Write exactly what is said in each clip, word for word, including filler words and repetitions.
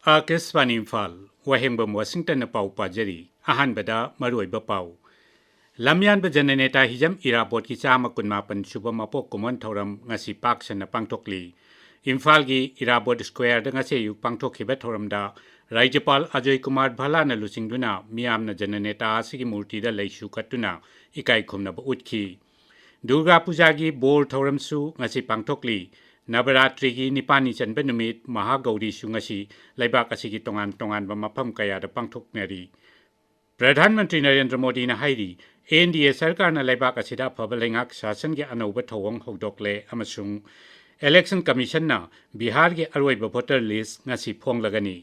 ꯑꯥꯀꯥꯁꯕꯥꯅꯤ ꯏꯝꯐꯥꯜ, ꯋꯥꯍꯦꯡꯕꯝ ꯋꯥꯁꯤꯡꯇꯟꯅ ꯄꯥꯎ ꯄꯥꯖꯔꯤ꯫ ꯑꯍꯥꯟꯕꯗ ꯃꯔꯨꯑꯣꯏꯕ ꯄꯥꯎ꯫ ꯂꯝꯌꯥꯟꯕ ꯖꯅꯅꯦꯇꯥ ꯍꯤꯖꯝ ꯏꯔꯥꯕꯣꯠꯀꯤ ꯆꯥꯝꯃ ꯀꯨꯟꯃꯥꯄꯟ ꯁꯨꯕ ꯃꯄꯣꯛ ꯀꯨꯝꯑꯣꯟ ꯊꯧꯔꯝ ꯉꯁꯤ ꯄꯥꯛ ꯁꯟꯅ ꯄꯥꯡꯊꯣꯛꯂꯤ꯫ ꯏꯝꯐꯥꯜꯒꯤ ꯏꯔꯥꯕꯣꯠ ꯁ꯭ꯀ꯭ꯋꯥꯔꯗ ꯉꯁꯤ ꯑꯌꯨꯛ ꯄꯥꯡꯊꯣꯛꯈꯤꯕ ꯊꯧꯔꯝꯗ ꯔꯥꯖ꯭ꯌꯄꯥꯜ ꯑꯖꯣꯏ ꯀꯨꯃꯥꯔ ꯚꯥꯂꯥꯅ ꯂꯨꯆꯤꯡꯗꯨꯅ ꯃꯤꯌꯥꯝꯅ ꯖꯅꯅꯦꯇꯥ ꯑꯁꯤꯒꯤ ꯃꯨꯔꯇꯤꯗ ꯂꯩꯁꯨ ꯀꯠꯇꯨꯅ ꯏꯀꯥꯏ ꯈꯨꯝꯅꯕ ꯎꯠꯈꯤ꯫ ꯗꯨꯔꯒꯥ ꯄꯨꯖꯥꯒꯤ ꯕꯣꯔ ꯊꯧꯔꯝꯁꯨ ꯉꯁꯤ ꯄꯥꯡꯊꯣꯛꯂꯤ꯫ ꯅꯕꯔꯥꯇ꯭ꯔꯤꯒꯤ ꯅꯤꯄꯥꯜꯅꯤ ꯆꯟꯕ ꯅꯨꯃꯤꯠ ꯃꯍꯥꯒꯧꯔꯤꯁꯨ ꯉꯁꯤ ꯂꯩꯕꯥꯛ ꯑꯁꯤꯒꯤ ꯇꯣꯉꯥꯟ ꯇꯣꯉꯥꯟꯕ ꯃꯐꯝ ꯀꯌꯥꯗ ꯄꯥꯡꯊꯣꯛꯅꯔꯤ꯫ ꯄ꯭ꯔꯙꯥꯟ ꯃꯟꯇ꯭ꯔꯤ ꯅꯔꯦꯟꯗ꯭ꯔ ꯃꯣꯗꯤꯅ ꯍꯥꯏꯔꯤ, ꯑꯦꯟ ꯗꯤ ꯑꯦ ꯁꯔꯀꯥꯔꯅ ꯂꯩꯕꯥꯛ ꯑꯁꯤꯗ ꯑꯐꯕ ꯂꯩꯉꯥꯛ ꯁꯥꯁꯟꯒꯤ ꯑꯅꯧꯕ ꯊꯧꯑꯣꯡ ꯍꯧꯗꯣꯛꯂꯦ ꯑꯃꯁꯨꯡ ꯏꯂꯦꯛꯁꯟ ꯀꯃꯤꯁꯟꯅ ꯕꯤꯍꯥꯔꯒꯤ ꯑꯔꯣꯏꯕ ꯚꯣꯇꯔ ꯂꯤꯁ ꯉꯁꯤ ꯐꯣꯡꯂꯒꯅꯤ꯫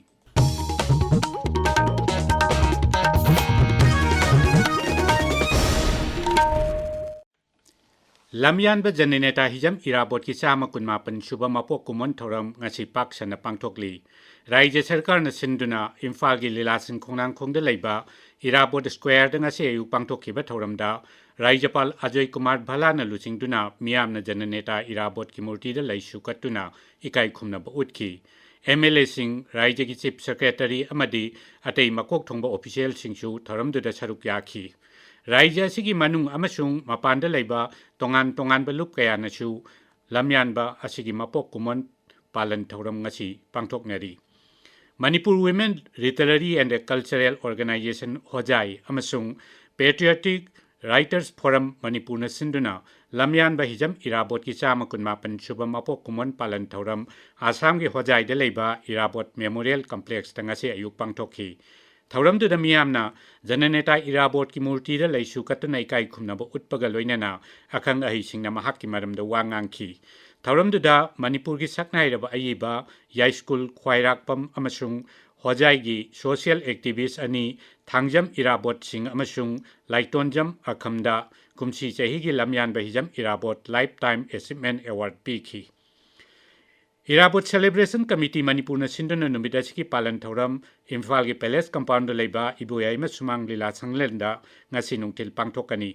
ꯂꯝꯌꯥꯟꯕ ꯖꯅꯅꯦꯇꯥ ꯍꯤꯖꯝ ꯏꯔꯥꯕꯣꯠꯀꯤ ꯆꯥꯝꯃ ꯀꯨꯟꯃꯥꯄꯟ ꯁꯨꯕ ꯃꯄꯣꯛ ꯀꯨꯝꯑꯣꯟ ꯊꯧꯔꯝ ꯉꯁꯤ ꯄꯥꯛ ꯁꯟꯅ ꯄꯥꯡꯊꯣꯛꯂꯤ꯫ ꯔꯥꯖ꯭ꯌ ꯁꯔꯀꯥꯔꯅ ꯁꯤꯟꯗꯨꯅ ꯏꯝꯐꯥꯜꯒꯤ ꯂꯤꯂꯥꯁꯤꯡ ꯈꯣꯡꯅꯥꯡꯈꯣꯡꯗ ꯂꯩꯕ ꯏꯔꯥꯕꯣꯠ ꯁ꯭ꯀ꯭ꯋꯥꯔꯗ ꯉꯁꯤ ꯑꯌꯨꯛ ꯄꯥꯡꯊꯣꯛꯈꯤꯕ ꯊꯧꯔꯝꯗ ꯔꯥꯖ꯭ꯌꯄꯥꯜ ꯑꯖꯣꯏ ꯀꯨꯃꯥꯔ ꯚꯥꯂꯥꯅ ꯂꯨꯆꯤꯡꯗꯨꯅ ꯃꯤꯌꯥꯝꯅ ꯖꯅꯅꯦꯇꯥ ꯏꯔꯥꯕꯣꯠꯀꯤ ꯃꯨꯔꯇꯤꯗ ꯂꯩꯁꯨ ꯀꯠꯇꯨꯅ ꯏꯀꯥꯏ ꯈꯨꯝꯅꯕ ꯎꯠꯈꯤ꯫ ꯑꯦꯝ ꯑꯦꯜ ꯑꯦꯁꯤꯡ, ꯔꯥꯖ꯭ꯌꯒꯤ ꯆꯤꯐ ꯁꯦꯀ꯭ꯔꯦꯇꯔꯤ ꯑꯃꯗꯤ ꯑꯇꯩ ꯃꯀꯣꯛ ꯊꯣꯡꯕ ꯑꯣꯐꯤꯁꯤꯌꯦꯜꯁꯤꯡꯁꯨ ꯊꯧꯔꯝꯗꯨꯗ ꯁꯔꯨꯛ ꯌꯥꯈꯤ꯫ ꯔꯥꯖ꯭ꯌ ꯑꯁꯤꯒꯤ ꯃꯅꯨꯡ ꯑꯃꯁꯨꯡ ꯃꯄꯥꯟꯗ ꯂꯩꯕ ꯇꯣꯉꯥꯟ ꯇꯣꯉꯥꯟꯕ ꯂꯨꯞ ꯀꯌꯥꯅꯁꯨ ꯂꯝꯌꯥꯟꯕ ꯑꯁꯤꯒꯤ ꯃꯄꯣꯛ ꯀꯨꯝꯑꯣꯟ ꯄꯥꯂꯟ ꯊꯧꯔꯝ ꯉꯁꯤ ꯄꯥꯡꯊꯣꯛꯅꯔꯤ꯫ Manipur Women Literary and Cultural Organization, ꯍꯣꯖꯥꯏ, ꯑꯃꯁꯨꯡ Patriotic Writers Forum ꯃꯅꯤꯄꯨꯔꯅ ꯁꯤꯟꯗꯨꯅ ꯂꯝꯌꯥꯟꯕ ꯍꯤꯖꯝ ꯏꯔꯥꯕꯣꯠꯀꯤ ꯆꯥꯝꯃ ꯀꯨꯟꯃꯥꯄꯟ ꯁꯨꯕ ꯃꯄꯣꯛ ꯀꯨꯝꯑꯣꯟ ꯄꯥꯂꯟ ꯊꯧꯔꯝ ꯑꯁꯥꯝꯒꯤ ꯍꯣꯖꯥꯏꯗ ꯂꯩꯕ ꯏꯔꯥꯕꯣꯠ ꯃꯦꯃꯣꯔꯤꯌꯦꯜ ꯀꯝꯄ꯭ꯂꯦꯛꯁꯇ ꯉꯁꯤ ꯑꯌꯨꯛ ꯄꯥꯡꯊꯣꯛꯈꯤ꯫ ꯊꯧꯔꯝꯗꯨꯗ ꯃꯤꯌꯥꯝꯅ ꯖꯅꯅꯦꯇꯥ ꯏꯔꯥꯕꯣꯠꯀꯤ ꯃꯨꯔꯇꯤꯗ ꯂꯩꯁꯨ ꯀꯠꯇꯨꯅ ꯏꯀꯥꯏ ꯈꯨꯝꯅꯕ ꯎꯠꯄꯒ ꯂꯣꯏꯅꯅ ꯑꯈꯪ ꯑꯍꯩꯁꯤꯡꯅ ꯃꯍꯥꯛꯀꯤ ꯃꯔꯝꯗ ꯋꯥ ꯉꯥꯡꯈꯤ꯫ ꯊꯧꯔꯝꯗꯨꯗ ꯃꯅꯤꯄꯨꯔꯒꯤ ꯁꯛꯅꯥꯏꯔꯕ ꯑꯏꯕ ꯌꯥꯏꯁ꯭ꯀꯨꯜ ꯈ꯭ꯋꯥꯏꯔꯥꯛꯄꯝ ꯑꯃꯁꯨꯡ ꯍꯣꯖꯥꯏꯒꯤ ꯁꯣꯁꯤꯌꯦꯜ ꯑꯦꯛꯇꯤꯚꯤꯁ꯭ꯠ ꯑꯅꯤ ꯊꯥꯡꯖꯝ ꯏꯔꯥꯕꯣꯠ ꯁꯤꯡ ꯑꯃꯁꯨꯡ ꯂꯥꯏꯇꯣꯟꯖꯝ ꯑꯈꯝꯗ ꯀꯨꯝꯁꯤ ꯆꯍꯤꯒꯤ ꯂꯝꯌꯥꯟꯕ Hijam Irabot life time achievement award ꯄꯤꯈꯤ꯫ ꯏꯔꯥꯕꯣꯠ ꯁꯦꯂꯦꯕ꯭ꯔꯦꯁꯟ ꯀꯃꯤꯇꯤ ꯃꯅꯤꯄꯨꯔꯅ ꯁꯤꯟꯗꯨꯅ ꯅꯨꯃꯤꯠ ꯑꯁꯤꯒꯤ ꯄꯥꯂꯟ ꯊꯧꯔꯝ ꯏꯝꯐꯥꯜꯒꯤ ꯄꯦꯂꯦꯁ ꯀꯝꯄꯥꯎꯟꯗ ꯂꯩꯕ ꯏꯕꯣꯌꯥꯏꯃ ꯁꯨꯃꯥꯡ ꯂꯤꯂꯥ ꯁꯪꯂꯦꯟꯗ ꯉꯁꯤ ꯅꯨꯡꯊꯤꯜ ꯄꯥꯡꯊꯣꯛꯀꯅꯤ꯫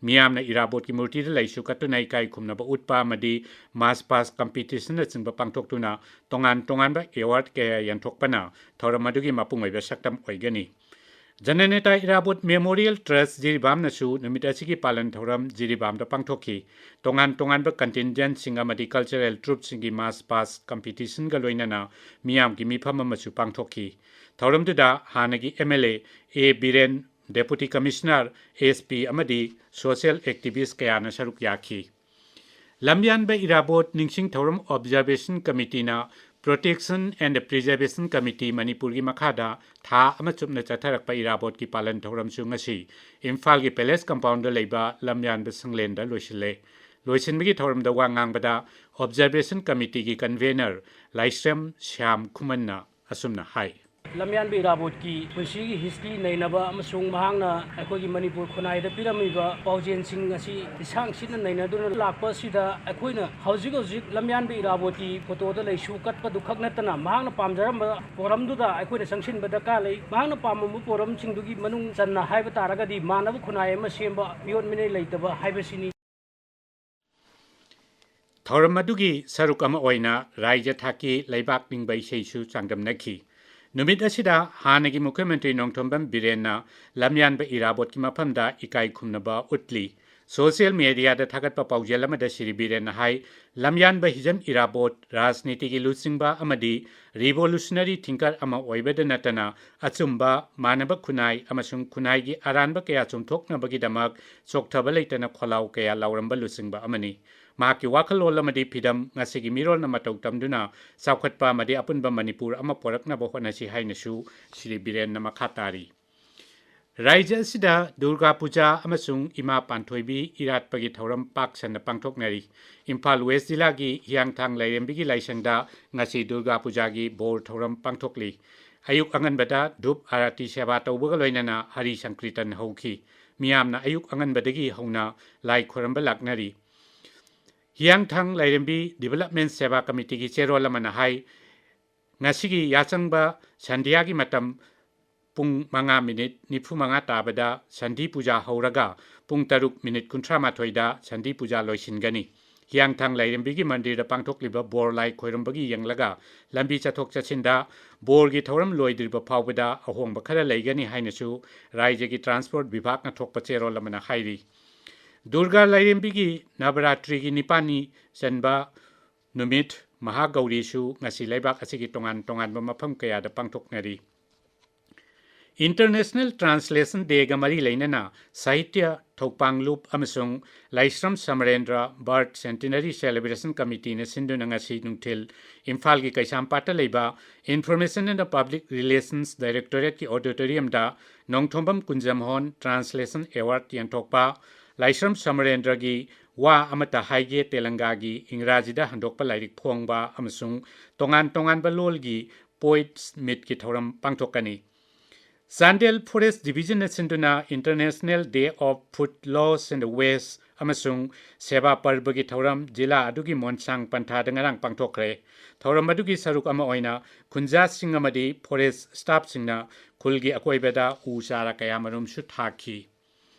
ꯃꯤꯌꯥꯝꯅ ꯏꯔꯥꯕꯣꯠꯀꯤ ꯃꯨꯔꯇꯤꯗ ꯂꯩꯁꯨ ꯀꯠꯇꯨꯅ ꯏꯀꯥꯏ ꯈꯨꯝꯅꯕ ꯎꯠꯄ ꯑꯃꯗꯤ march past competitionꯅꯆꯤꯡꯕ ꯄꯥꯡꯊꯣꯛꯇꯨꯅ ꯇꯣꯉꯥꯟ ꯇꯣꯉꯥꯟꯕ award ꯀꯌꯥ ꯌꯦꯟꯊꯣꯛꯄꯅ ꯊꯧꯔꯝ ꯑꯗꯨꯒꯤ ꯃꯄꯨꯡ ꯑꯣꯏꯕ ꯁꯛꯇꯝ ꯑꯣꯏꯒꯅꯤ꯫ ꯖꯅꯅꯦꯇꯥ ꯏꯔꯥꯕꯣꯠ Memorial Trust ꯖꯤꯔꯤꯕꯥꯝꯅꯁꯨ ꯅꯨꯃꯤꯠ ꯑꯁꯤꯒꯤ ꯄꯥꯂꯟ ꯊꯧꯔꯝ ꯖꯤꯔꯤꯕꯥꯝꯗ ꯄꯥꯡꯊꯣꯛꯈꯤ꯫ ꯇꯣꯉꯥꯟ ꯇꯣꯉꯥꯟꯕ contingentꯁꯤꯡ ꯑꯃꯗꯤ cultural troupeꯁꯤꯡꯒꯤ march past competitionꯒ ꯂꯣꯏꯅꯅ ꯃꯤꯌꯥꯝꯒꯤ ꯃꯤꯐꯝ ꯑꯃꯁꯨ ꯄꯥꯡꯊꯣꯛꯈꯤ꯫ ꯊꯧꯔꯝꯗꯨꯗ ꯍꯥꯟꯅꯒꯤ MLA ꯑꯦ ꯕꯤꯔꯦꯟ, Deputy Commissioner, SP ꯑꯃꯗꯤ social activist ꯀꯌꯥꯅ ꯁꯔꯨꯛ ꯌꯥꯈꯤ꯫ ꯂꯝꯌꯥꯟꯕ ꯏꯔꯥꯕꯣꯠ ꯅꯤꯡꯁꯤꯡ ꯊꯧꯔꯝ Observation Committeeꯅ Protection and Preservation Committee ꯃꯅꯤꯄꯨꯔꯒꯤ ꯃꯈꯥꯗ ꯊꯥ ꯑꯃ ꯆꯨꯞꯅ ꯆꯠꯊꯔꯛꯄ ꯏꯔꯥꯕꯣꯠꯀꯤ ꯄꯥꯂꯟ ꯊꯧꯔꯝꯁꯨ ꯉꯁꯤ ꯏꯝꯐꯥꯜꯒꯤ Palace Compoundꯗ ꯂꯩꯕ ꯂꯝꯌꯥꯟꯕ ꯁꯪꯂꯦꯟꯗ ꯂꯣꯏꯁꯤꯜꯂꯦ꯫ ꯂꯣꯏꯁꯤꯟꯕꯒꯤ ꯊꯧꯔꯝꯗ ꯋꯥ ꯉꯥꯡꯕꯗ Observation Committeeꯒꯤ convener ꯂꯥꯏꯁ꯭ꯔꯝ ꯁ꯭ꯌꯥꯝ ꯈꯨꯃꯟꯅ ꯑꯁꯨꯝꯅ ꯍꯥꯏ꯫ ꯂꯝꯌꯥꯟꯕ ꯏꯔꯥꯕꯣꯠꯀꯤ ꯄꯨꯟꯁꯤꯒꯤ history ꯅꯩꯅꯕ ꯑꯃꯁꯨꯡ ꯃꯍꯥꯛꯅ ꯑꯩꯈꯣꯏꯒꯤ ꯃꯅꯤꯄꯨꯔ ꯈꯨꯟꯅꯥꯏꯗ ꯄꯤꯔꯝꯃꯤꯕ ꯄꯥꯎꯖꯦꯜꯁꯤꯡ ꯑꯁꯤ ꯂꯤꯁꯥꯡ ꯁꯤꯠꯅ ꯅꯩꯅꯗꯨꯅ ꯂꯥꯛꯄ ꯑꯁꯤꯗ ꯑꯩꯈꯣꯏꯅ ꯍꯧꯖꯤꯛ ꯍꯧꯖꯤꯛ ꯂꯝꯌꯥꯟꯕ ꯏꯔꯥꯕꯣꯠꯀꯤ photoꯗ ꯂꯩꯁꯨ ꯀꯠꯄꯗꯨ ꯈꯛ ꯅꯠꯇꯅ ꯃꯍꯥꯛꯅ ꯄꯥꯝꯖꯔꯝꯕ ꯄꯣꯔꯝꯗꯨꯗ ꯑꯩꯈꯣꯏꯅ ꯆꯪꯁꯤꯟꯕ ꯗꯔꯀꯥꯔ ꯂꯩ꯫ ꯃꯍꯥꯛꯅ ꯄꯥꯝꯃꯝꯕ ꯄꯣꯔꯝꯁꯤꯡꯗꯨꯒꯤ ꯃꯅꯨꯡ ꯆꯟꯅ ꯍꯥꯏꯕ ꯇꯥꯔꯒꯗꯤ ꯃꯥꯟꯅꯕ ꯈꯨꯟꯅꯥꯏ ꯑꯃ ꯁꯦꯝꯕ, ꯃꯤꯑꯣꯠ ꯃꯤꯅꯩ ꯂꯩꯇꯕ ꯍꯥꯏꯕꯁꯤꯅꯤ꯫ ꯊꯧꯔꯝ ꯑꯗꯨꯒꯤ ꯁꯔꯨꯛ ꯑꯃ ꯑꯣꯏꯅ ꯔꯥꯏꯖ꯭ꯌ ꯊꯥꯛꯀꯤ ꯂꯩꯕꯥꯛ ꯅꯤꯡꯕ ꯏꯁꯩꯁꯨ ꯆꯥꯡꯗꯝꯅꯈꯤ꯫ ꯅꯨꯃꯤꯠ ꯑꯁꯤꯗ ꯍꯥꯟꯅꯒꯤ ꯃꯨꯈ꯭ꯌ ꯃꯟꯇ꯭ꯔꯤ ꯅꯣꯡꯊꯣꯝꯕꯝ ꯕꯤꯔꯦꯟꯅ ꯂꯝꯌꯥꯟꯕ ꯏꯔꯥꯕꯣꯠꯀꯤ ꯃꯐꯝꯗ ꯏꯀꯥꯏ ꯈꯨꯝꯅꯕ ꯎꯠꯂꯤ꯫ Social mediaꯗ ꯊꯥꯒꯠꯄ ꯄꯥꯎꯖꯦꯜ ꯑꯃꯗ ꯁ꯭ꯔꯤ ꯕꯤꯔꯦꯟꯅ ꯍꯥꯏ, ꯂꯝꯌꯥꯟꯕ ꯍꯤꯖꯝ ꯏꯔꯥꯕꯣꯠ ꯔꯥꯖꯅꯤꯇꯤꯒꯤ ꯂꯨꯆꯤꯡꯕ ꯑꯃꯗꯤ revolutionary thinker ꯑꯃ ꯑꯣꯏꯕꯗ ꯅꯠꯇꯅ ꯑꯆꯨꯝꯕ, ꯃꯥꯟꯅꯕ ꯈꯨꯟꯅꯥꯏ ꯑꯃꯁꯨꯡ ꯈꯨꯟꯅꯥꯏꯒꯤ ꯑꯔꯥꯟꯕ ꯀꯌꯥ ꯆꯨꯝꯊꯣꯛꯅꯕꯒꯤꯗꯃꯛ ꯆꯣꯛꯊꯕ ꯂꯩꯇꯅ ꯈꯣꯜꯂꯥꯎ ꯀꯌꯥ ꯂꯥꯎꯔꯝꯕ ꯂꯨꯆꯤꯡꯕ ꯑꯃꯅꯤ꯫ ꯃꯍꯥꯛꯀꯤ ꯋꯥꯈꯜꯂꯣꯟ ꯑꯃꯗꯤ ꯐꯤꯗꯝ ꯉꯁꯤꯒꯤ ꯃꯤꯔꯣꯜꯅ ꯃꯇꯧ ꯇꯝꯗꯨꯅ ꯆꯥꯎꯈꯠꯄ ꯑꯃꯗꯤ ꯑꯄꯨꯟꯕ ꯃꯅꯤꯄꯨꯔ ꯑꯃ ꯄꯨꯔꯛꯅꯕ ꯍꯣꯠꯅꯁꯤ ꯍꯥꯏꯅꯁꯨ ꯁ꯭ꯔꯤ ꯕꯤꯔꯦꯟꯅ ꯃꯈꯥ ꯇꯥꯔꯤ꯫ ꯔꯥꯏꯖ꯭ꯌ ꯑꯁꯤꯗ ꯗꯨꯔꯒꯥ ꯄꯨꯖꯥ ꯑꯃꯁꯨꯡ ꯏꯃꯥ ꯄꯥꯟꯊꯣꯏꯕꯤ ꯏꯔꯥꯠꯄꯒꯤ ꯊꯧꯔꯝ ꯄꯥꯛ ꯁꯟꯅ ꯄꯥꯡꯊꯣꯛꯅꯔꯤ꯫ ꯏꯝꯐꯥꯜ West ꯖꯤꯂꯥꯒꯤ ꯍꯤꯌꯥꯡꯊꯥꯡ ꯂꯥꯏꯔꯦꯝꯕꯤꯒꯤ ꯂꯥꯏꯁꯪꯗ ꯉꯁꯤ ꯗꯨꯔꯒꯥ ꯄꯨꯖꯥꯒꯤ ꯕꯣꯔ ꯊꯧꯔꯝ ꯄꯥꯡꯊꯣꯛꯂꯤ꯫ ꯑꯌꯨꯛ ꯑꯉꯟꯕꯗ ꯙꯨꯞ ꯑꯥꯔꯇꯤ ꯁꯦꯕꯥ ꯇꯧꯕꯒ ꯂꯣꯏꯅꯅ ꯍꯔꯤ ꯁꯪꯀ꯭ꯔꯤꯇꯟ ꯍꯧꯈꯤ꯫ ꯃꯤꯌꯥꯝꯅ ꯑꯌꯨꯛ ꯑꯉꯟꯕꯗꯒꯤ ꯍꯧꯅ ꯂꯥꯏ ꯈꯣꯏꯔꯝꯕ ꯂꯥꯛꯅꯔꯤ꯫ ꯍꯤꯌꯥꯡꯊꯥꯡ ꯂꯥꯏꯔꯦꯝꯕꯤ Development ꯁꯦꯕꯥ ꯀꯃꯤꯇꯤꯒꯤ ꯆꯦꯔꯣꯜ ꯑꯃꯅ ꯍꯥꯏ, ꯉꯁꯤꯒꯤ ꯌꯥꯆꯪꯕ ꯁꯟꯙ꯭ꯌꯥꯒꯤ ꯃꯇꯝ ꯄꯨꯡ ꯃꯉꯥ ꯃꯤꯅꯤꯠ ꯅꯤꯐꯨ ꯃꯉꯥ ꯇꯥꯕꯗ ꯁꯟꯙꯤ ꯄꯨꯖꯥ ꯍꯧꯔꯒ ꯄꯨꯡ ꯇꯔꯨꯛ ꯃꯤꯅꯤꯠ ꯀꯨꯟꯊ꯭ꯔꯥ ꯃꯥꯊꯣꯏꯗ ꯁꯟꯙꯤ ꯄꯨꯖꯥ ꯂꯣꯏꯁꯤꯟꯒꯅꯤ꯫ ꯍꯤꯌꯥꯡꯊꯥꯡ ꯂꯥꯏꯔꯦꯝꯕꯤꯒꯤ ꯃꯟꯗꯤꯔꯗ ꯄꯥꯡꯊꯣꯛꯂꯤꯕ ꯕꯣꯔ ꯂꯥꯏ ꯈꯣꯏꯔꯝꯕꯒꯤ ꯌꯦꯡꯂꯒ ꯂꯝꯕꯤ ꯆꯠꯊꯣꯛ ꯆꯠꯁꯤꯟꯗ ꯕꯣꯔꯒꯤ ꯊꯧꯔꯝ ꯂꯣꯏꯗ꯭ꯔꯤꯕ ꯐꯥꯎꯕꯗ ꯑꯍꯣꯡꯕ ꯈꯔ ꯂꯩꯒꯅꯤ ꯍꯥꯏꯅꯁꯨ ꯔꯥꯏꯖ꯭ꯌꯒꯤ ꯇ꯭ꯔꯥꯟꯁꯄꯣꯔꯠ ꯕꯤꯚꯥꯒꯅ ꯊꯣꯛꯄ ꯆꯦꯔꯣꯜ ꯑꯃꯅ ꯍꯥꯏꯔꯤ꯫ ꯗꯨꯔꯒꯥ ꯂꯥꯏꯔꯦꯝꯕꯤꯒꯤ ꯅꯕꯔꯥꯇ꯭ꯔꯤꯒꯤ ꯅꯤꯄꯥꯜꯅꯤ ꯆꯟꯕ ꯅꯨꯃꯤꯠ ꯃꯍꯥꯒꯧꯔꯤꯁꯨ ꯉꯁꯤ ꯂꯩꯕꯥꯛ ꯑꯁꯤꯒꯤ ꯇꯣꯉꯥꯟ ꯇꯣꯉꯥꯟꯕ ꯃꯐꯝ ꯀꯌꯥꯗ ꯄꯥꯡꯊꯣꯛꯅꯔꯤ꯫ International Translation Dayꯒ ꯃꯔꯤ ꯂꯩꯅꯅ ꯁꯥꯍꯤꯇ꯭ꯌ ꯊꯧꯄꯥꯡꯂꯨꯞ ꯑꯃꯁꯨꯡ ꯂꯥꯏꯁ꯭ꯔꯝ ꯁꯃꯔꯦꯟꯗ꯭ꯔ Birth Centenary Celebration Committeeꯅ ꯁꯤꯟꯗꯨꯅ ꯉꯁꯤ ꯅꯨꯡꯊꯤꯜ ꯏꯝꯐꯥꯜꯒꯤ ꯀꯩꯁꯥꯝꯄꯥꯠꯇ ꯂꯩꯕ Information and Public Relations Directorateꯀꯤ auditoriumꯗ Nongthombam ꯀꯨꯟꯖꯃꯣꯍꯟ Translation Award ꯌꯦꯟꯊꯣꯛꯄ ꯂꯥꯏꯁ꯭ꯔꯝ ꯁꯃꯔꯦꯟꯗ꯭ꯔꯒꯤ ꯋꯥ ꯑꯃꯇ ꯍꯥꯏꯒꯦ ꯇꯦꯂꯪꯒꯥꯒꯤ ꯏꯪꯒ꯭ꯔꯥꯖꯤꯗ ꯍꯟꯗꯣꯛꯄ ꯂꯥꯏꯔꯤꯛ ꯐꯣꯡꯕ ꯑꯃꯁꯨꯡ ꯇꯣꯉꯥꯟ ꯇꯣꯉꯥꯟꯕ ꯂꯣꯜꯒꯤ Poets Meetꯀꯤ ꯊꯧꯔꯝ ꯄꯥꯡꯊꯣꯛꯀꯅꯤ꯫ ꯆꯥꯟꯗꯦꯜ Forest Divisionꯅ ꯁꯤꯟꯗꯨꯅ International Day of Food Loss and Waste ꯑꯃꯁꯨꯡ ꯁꯦꯕꯥ ꯄꯔꯕꯒꯤ ꯊꯧꯔꯝ ꯖꯤꯂꯥ ꯑꯗꯨꯒꯤ ꯃꯣꯟꯁꯥꯡ ꯄꯟꯊꯥꯗ ꯉꯔꯥꯡ ꯄꯥꯡꯊꯣꯛꯈ꯭ꯔꯦ꯫ ꯊꯧꯔꯝ ꯑꯗꯨꯒꯤ ꯁꯔꯨꯛ ꯑꯃ ꯑꯣꯏꯅ ꯈꯨꯟꯖꯥꯁꯤꯡ ꯑꯃꯗꯤ forest staffꯁꯤꯡꯅ ꯈꯨꯜꯒꯤ ꯑꯀꯣꯏꯕꯗ ꯎ ꯆꯥꯔꯥ ꯀꯌꯥꯃꯔꯨꯝꯁꯨ ꯊꯥꯈꯤ꯫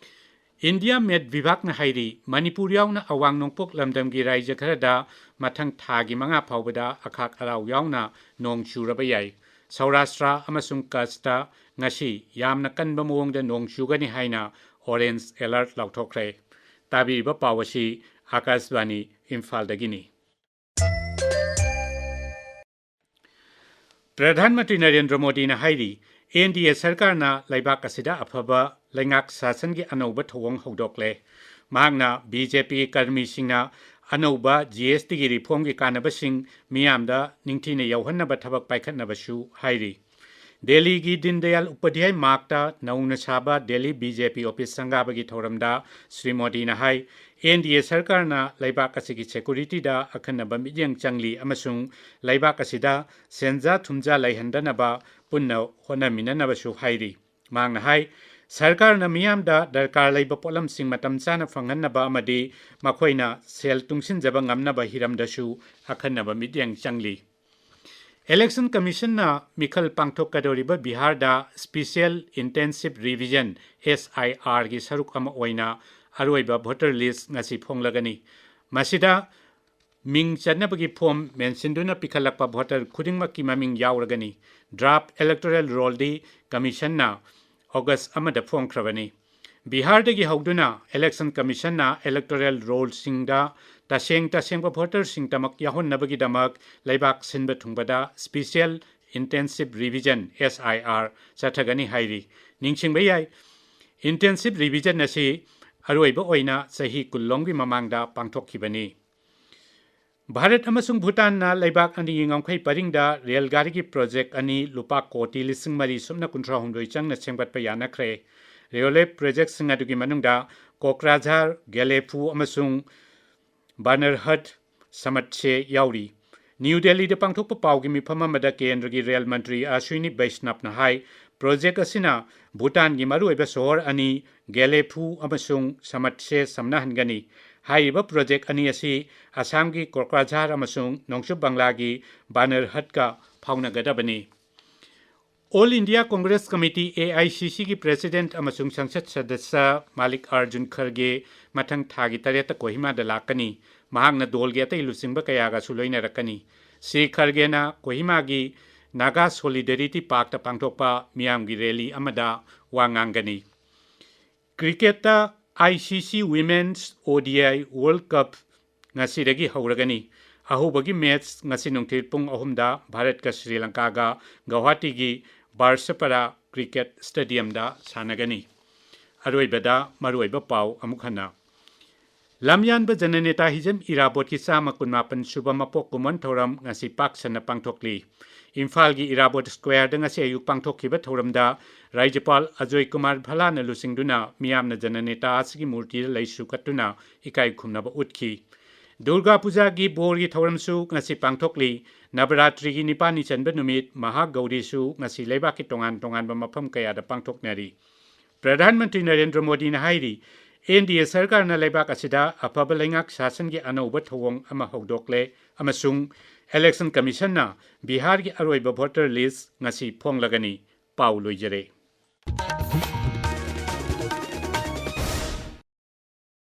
India Met ꯕꯤꯚꯥꯒꯅ ꯍꯥꯏꯔꯤ, ꯃꯅꯤꯄꯨꯔ ꯌꯥꯎꯅ ꯑꯋꯥꯡ ꯅꯣꯡꯄꯣꯛ ꯂꯝꯗꯝꯒꯤ ꯔꯥꯏꯖ꯭ꯌ ꯈꯔꯗ ꯃꯊꯪ ꯊꯥꯒꯤ ꯃꯉꯥ ꯐꯥꯎꯕꯗ ꯑꯈꯥꯛ ꯑꯔꯥꯎ ꯌꯥꯎꯅ ꯅꯣꯡ ꯆꯨꯔꯕ ꯌꯥꯏ꯫ ꯁꯧꯔꯥꯁꯇ꯭ꯔ ꯑꯃꯁꯨꯡ ꯀꯆꯇ ꯉꯁꯤ ꯌꯥꯝꯅ ꯀꯟꯕ ꯃꯑꯣꯡꯗ ꯅꯣꯡ ꯆꯨꯒꯅꯤ ꯍꯥꯏꯅ orange alert ꯂꯥꯎꯊꯣꯛꯈ꯭ꯔꯦ꯫ ꯇꯥꯕꯤꯔꯤꯕ ꯄꯥꯎ ꯑꯁꯤ ꯑꯥꯀꯥꯁꯕꯥꯅꯤ ꯏꯝꯐꯥꯜꯗꯒꯤꯅꯤ꯫ ꯄ꯭ꯔꯙꯥꯟ ꯃꯟꯇ꯭ꯔꯤ ꯅꯔꯦꯟꯗ꯭ꯔ ꯃꯣꯗꯤꯅ ꯍꯥꯏꯔꯤ, NDA ꯁꯔꯀꯥꯔꯅ ꯂꯩꯕꯥꯛ ꯑꯁꯤꯗ ꯑꯐꯕ ꯂꯩꯉꯥꯛ ꯁꯥꯁꯟꯒꯤ ꯑꯅꯧꯕ ꯊꯧꯑꯣꯡ ꯍꯧꯗꯣꯛꯂꯦ꯫ ꯃꯍꯥꯛꯅ BJP ꯀꯔꯃꯤꯁꯤꯡꯅ ꯑꯅꯧꯕ GSTꯒꯤ reformꯒꯤ ꯀꯥꯟꯅꯕꯁꯤꯡ ꯃꯤꯌꯥꯝꯗ ꯅꯤꯡꯊꯤꯅ ꯌꯧꯍꯟꯅꯕ ꯊꯕꯛ ꯄꯥꯏꯈꯠꯅꯕꯁꯨ ꯍꯥꯏꯔꯤ꯫ ꯗꯦꯜꯂꯤꯒꯤ ꯗꯤꯟꯗꯌꯥꯜ ꯎꯄꯥꯙ꯭ꯌꯥꯌ ꯃꯥꯔꯒꯇ ꯅꯧꯅ ꯁꯥꯕ ꯗꯦꯜꯂꯤ BJP office ꯁꯪꯒꯥꯕꯒꯤ ꯊꯧꯔꯝꯗ ꯁ꯭ꯔꯤ ꯃꯣꯗꯤꯅ ꯍꯥꯏ, NDA ꯁꯔꯀꯥꯔꯅ ꯂꯩꯕꯥꯛ ꯑꯁꯤꯒꯤ securityꯗ ꯑꯈꯟꯅꯕ ꯃꯤꯠꯌꯦꯡ ꯆꯪꯂꯤ ꯑꯃꯁꯨꯡ ꯂꯩꯕꯥꯛ ꯑꯁꯤꯗ ꯁꯦꯟꯖꯥ ꯊꯨꯝꯖꯥ ꯂꯩꯍꯟꯗꯅꯕ ꯄꯨꯟꯅ ꯍꯣꯠꯅꯃꯤꯟꯅꯅꯕꯁꯨ ꯍꯥꯏꯔꯤ꯫ ꯃꯍꯥꯛꯅ ꯍꯥꯏ, ꯁꯔꯀꯥꯔꯅ ꯃꯤꯌꯥꯝꯗ ꯗꯔꯀꯥꯔ ꯂꯩꯕ ꯄꯣꯠꯂꯝꯁꯤꯡ ꯃꯇꯝ ꯆꯥꯅ ꯐꯪꯍꯟꯅꯕ ꯑꯃꯗꯤ ꯃꯈꯣꯏꯅ ꯁꯦꯜ ꯇꯨꯡꯁꯤꯟꯖꯕ ꯉꯝꯅꯕ ꯍꯤꯔꯝꯗꯁꯨ ꯑꯈꯟꯅꯕ ꯃꯤꯠꯌꯦꯡ ꯆꯪꯂꯤ꯫ Election Commissionꯅ ꯃꯤꯈꯜ ꯄꯥꯡꯊꯣꯛꯀꯗꯧꯔꯤꯕ ꯕꯤꯍꯥꯔꯗ Special Intensive Revision, S I R ꯒꯤ ꯁꯔꯨꯛ ꯑꯃ ꯑꯣꯏꯅ ꯑꯔꯣꯏꯕ voter list ꯉꯁꯤ ꯐꯣꯡꯂꯒꯅꯤ꯫ ꯃꯁꯤꯗ ꯃꯤꯡ ꯆꯟꯅꯕꯒꯤ form ꯃꯦꯟꯁꯤꯟꯗꯨꯅ ꯄꯤꯈꯠꯂꯛꯄ voter ꯈꯨꯗꯤꯡꯃꯛꯀꯤ ꯃꯃꯤꯡ ꯌꯥꯎꯔꯒꯅꯤ꯫ Draft electoral rollꯗꯤ Commissionꯅ August ꯑꯃꯗ ꯐꯣꯡꯈ꯭ꯔꯕꯅꯤ꯫ ꯕꯤꯍꯥꯔꯗꯒꯤ ꯍꯧꯗꯨꯅ Election Commissionꯅ electoral rollꯁꯤꯡꯗ ꯇꯁꯦꯡ ꯇꯁꯦꯡꯕ voterꯁꯤꯡꯗꯃꯛ ꯌꯥꯎꯍꯟꯅꯕꯒꯤꯗꯃꯛ ꯂꯩꯕꯥꯛ ꯁꯤꯟꯕ ꯊꯨꯡꯕꯗ Special Intensive Revision, S I R, ꯆꯠꯊꯒꯅꯤ ꯍꯥꯏꯔꯤ꯫ ꯅꯤꯡꯁꯤꯡꯕ ꯌꯥꯏ, Intensive Revision ꯑꯁꯤ ꯑꯔꯣꯏꯕ ꯑꯣꯏꯅ ꯆꯍꯤ ꯀꯨꯟꯂꯣꯝꯒꯤ ꯃꯃꯥꯡꯗ ꯄꯥꯡꯊꯣꯛꯈꯤꯕꯅꯤ꯫ ꯚꯥꯔꯠ ꯑꯃꯁꯨꯡ ꯚꯨꯇꯥꯟꯅ ꯂꯩꯕꯥꯛ ꯑꯅꯤꯒꯤ ꯉꯝꯈꯩ ꯄꯔꯤꯡꯗ ꯔꯦꯜ ꯒꯥꯔꯤꯒꯤ project ꯑꯅꯤ ꯂꯨꯄꯥ ꯀꯣꯇꯤ ꯂꯤꯁꯤꯡ ꯃꯔꯤ ꯁꯨꯞꯅ ꯀꯨꯟꯊ꯭ꯔꯥ ꯍꯨꯝꯗꯣꯏ ꯆꯪꯅ ꯁꯦꯝꯒꯠꯄ ꯌꯥꯅꯈ꯭ꯔꯦ꯫ Railway projectꯁꯤꯡ ꯑꯗꯨꯒꯤ ꯃꯅꯨꯡꯗ ꯀꯣꯀ꯭ꯔꯥꯖꯥꯔ, ꯒꯦꯂꯦꯐꯨ ꯑꯃꯁꯨꯡ ꯕꯥꯅꯔꯍꯠ ꯁꯃꯠꯁꯦ ꯌꯥꯎꯔꯤ꯫ ꯅ꯭ꯌꯨ ꯗꯦꯜꯂꯤꯗ ꯄꯥꯡꯊꯣꯛꯄ ꯄꯥꯎꯒꯤ ꯃꯤꯐꯝ ꯑꯃꯗ ꯀꯦꯟꯗ꯭ꯔꯒꯤ ꯔꯦꯜ ꯃꯟꯇ꯭ꯔꯤ ꯑꯁ꯭ꯋꯤꯅꯤ ꯕꯩꯁꯅꯕꯅ ꯍꯥꯏ, project ꯑꯁꯤꯅ ꯚꯨꯇꯥꯟꯒꯤ ꯃꯔꯨꯑꯣꯏꯕ ꯁꯣꯍꯣꯔ ꯑꯅꯤ, ꯒꯦꯂꯦꯐꯨ ꯑꯃꯁꯨꯡ ꯁꯃꯠꯁꯦ, ꯁꯝꯅꯍꯟꯒꯅꯤ꯫ ꯍꯥꯏꯔꯤꯕ project ꯑꯅꯤ ꯑꯁꯤ ꯑꯁꯥꯝꯒꯤ ꯀꯣꯀ꯭ꯔꯥꯖꯥꯔ ꯑꯃꯁꯨꯡ ꯅꯣꯡꯆꯨꯞ ꯕꯪꯂꯥꯒꯤ ꯕꯥꯅꯔꯍꯠꯀ ꯐꯥꯎꯅꯒꯗꯕꯅꯤ꯫ All India Congress Committee, A I C C ꯒꯤ president ꯑꯃꯁꯨꯡ ꯁꯪꯁꯠ ꯁꯗꯁ꯭ꯌ ꯃꯥꯂꯤꯛ ꯑꯥꯔꯖꯨꯟ ꯈꯔꯒꯦ ꯃꯊꯪ ꯊꯥꯒꯤ ꯇꯔꯦꯠꯇ ꯀꯣꯍꯤꯃꯥꯗ ꯂꯥꯛꯀꯅꯤ꯫ ꯃꯍꯥꯛꯅ ꯗꯣꯜꯒꯤ ꯑꯇꯩ ꯂꯨꯆꯤꯡꯕ ꯀꯌꯥꯒꯁꯨ ꯂꯣꯏꯅꯔꯛꯀꯅꯤ꯫ ꯁ꯭ꯔꯤ ꯈꯔꯒꯦꯅ ꯀꯣꯍꯤꯃꯥꯒꯤ ꯅꯥꯒꯥ ꯁꯣꯂꯤꯗꯦꯔꯤꯇꯤ ꯄꯥꯔꯛꯇ ꯄꯥꯡꯊꯣꯛꯄ ꯃꯤꯌꯥꯝꯒꯤ ꯔꯦꯂꯤ ꯑꯃꯗ ꯋꯥ ꯉꯥꯡꯒꯅꯤ꯫ ꯀ꯭ꯔꯤꯀꯦꯠꯇ I C C Women's O D I World Cup ꯉꯁꯤꯗꯒꯤ ꯍꯧꯔꯒꯅꯤ꯫ ꯑꯍꯧꯕꯒꯤ match ꯉꯁꯤ ꯅꯨꯡꯊꯤꯜ ꯄꯨꯡ ꯑꯍꯨꯝꯗ ꯚꯥꯔꯠꯀ ꯁ꯭ꯔꯤ ꯂꯪꯀꯥꯒ ꯒꯧꯍꯥꯇꯤꯒꯤ ꯕꯥꯔꯁꯄꯔꯥ ꯀ꯭ꯔꯤꯀꯦꯠ ꯁ꯭ꯇꯦꯗꯤꯌꯝꯗ ꯁꯥꯟꯅꯒꯅꯤ꯫ ꯑꯔꯣꯏꯕꯗ ꯃꯔꯨꯑꯣꯏꯕ ꯄꯥꯎ ꯑꯃꯨꯛ ꯍꯟꯅ꯫ ꯂꯝꯌꯥꯟꯕ ꯖꯅꯅꯦꯇꯥ ꯍꯤꯖꯝ ꯏꯔꯥꯕꯣꯠꯀꯤ ꯆꯥꯝꯃ ꯀꯨꯟꯃꯥꯄꯟ ꯁꯨꯕ ꯃꯄꯣꯛ ꯀꯨꯝꯑꯣꯟ ꯊꯧꯔꯝ ꯉꯁꯤ ꯄꯥꯛ ꯁꯟꯅ ꯄꯥꯡꯊꯣꯛꯂꯤ꯫ ꯏꯝꯐꯥꯜꯒꯤ ꯏꯔꯥꯕꯣꯠ ꯁ꯭ꯀ꯭ꯋꯥꯔꯗ ꯉꯁꯤ ꯑꯌꯨꯛ ꯄꯥꯡꯊꯣꯛꯈꯤꯕ ꯊꯧꯔꯝꯗ ꯔꯥꯖ꯭ꯌꯄꯥꯜ ꯑꯖꯣꯏ ꯀꯨꯃꯥꯔ ꯚꯜꯂꯥꯅ ꯂꯨꯆꯤꯡꯗꯨꯅ ꯃꯤꯌꯥꯝꯅ ꯖꯅꯅꯦꯇꯥ ꯑꯁꯤꯒꯤ ꯃꯨꯔꯇꯤꯗ ꯂꯩꯁꯨ ꯀꯠꯇꯨꯅ ꯏꯀꯥꯏ ꯈꯨꯝꯅꯕ ꯎꯠꯈꯤ꯫ ꯗꯨꯔꯒꯥ ꯄꯨꯖꯥꯒꯤ ꯕꯣꯔꯒꯤ ꯊꯧꯔꯝꯁꯨ ꯉꯁꯤ ꯄꯥꯡꯊꯣꯛꯂꯤ꯫ ꯅꯕꯔꯥꯇ꯭ꯔꯤꯒꯤ ꯅꯤꯄꯥꯜꯅꯤ ꯆꯟꯕ ꯅꯨꯃꯤꯠ ꯃꯍꯥꯒꯧꯔꯤꯁꯨ ꯉꯁꯤ ꯂꯩꯕꯥꯛꯀꯤ ꯇꯣꯉꯥꯟ ꯇꯣꯉꯥꯟꯕ ꯃꯐꯝ ꯀꯌꯥꯗ ꯄꯥꯡꯊꯣꯛꯅꯔꯤ꯫ ꯄ꯭ꯔꯙꯥꯟ ꯃꯟꯇ꯭ꯔꯤ ꯅꯔꯦꯟꯗ꯭ꯔ ꯃꯣꯗꯤꯅ ꯍꯥꯏꯔꯤ, N D A ꯁꯔꯀꯥꯔꯅ ꯂꯩꯕꯥꯛ ꯑꯁꯤꯗ ꯑꯐꯕ ꯂꯩꯉꯥꯛ ꯁꯥꯁꯟꯒꯤ ꯑꯅꯧꯕ ꯊꯧꯑꯣꯡ ꯑꯃ ꯍꯧꯗꯣꯛꯂꯦ ꯑꯃꯁꯨꯡ Election Commissionꯅ ꯕꯤꯍꯥꯔꯒꯤ ꯑꯔꯣꯏꯕ voter list ꯉꯁꯤ ꯐꯣꯡꯂꯒꯅꯤ꯫ ꯄꯥꯎ ꯂꯣꯏꯖꯔꯦ꯫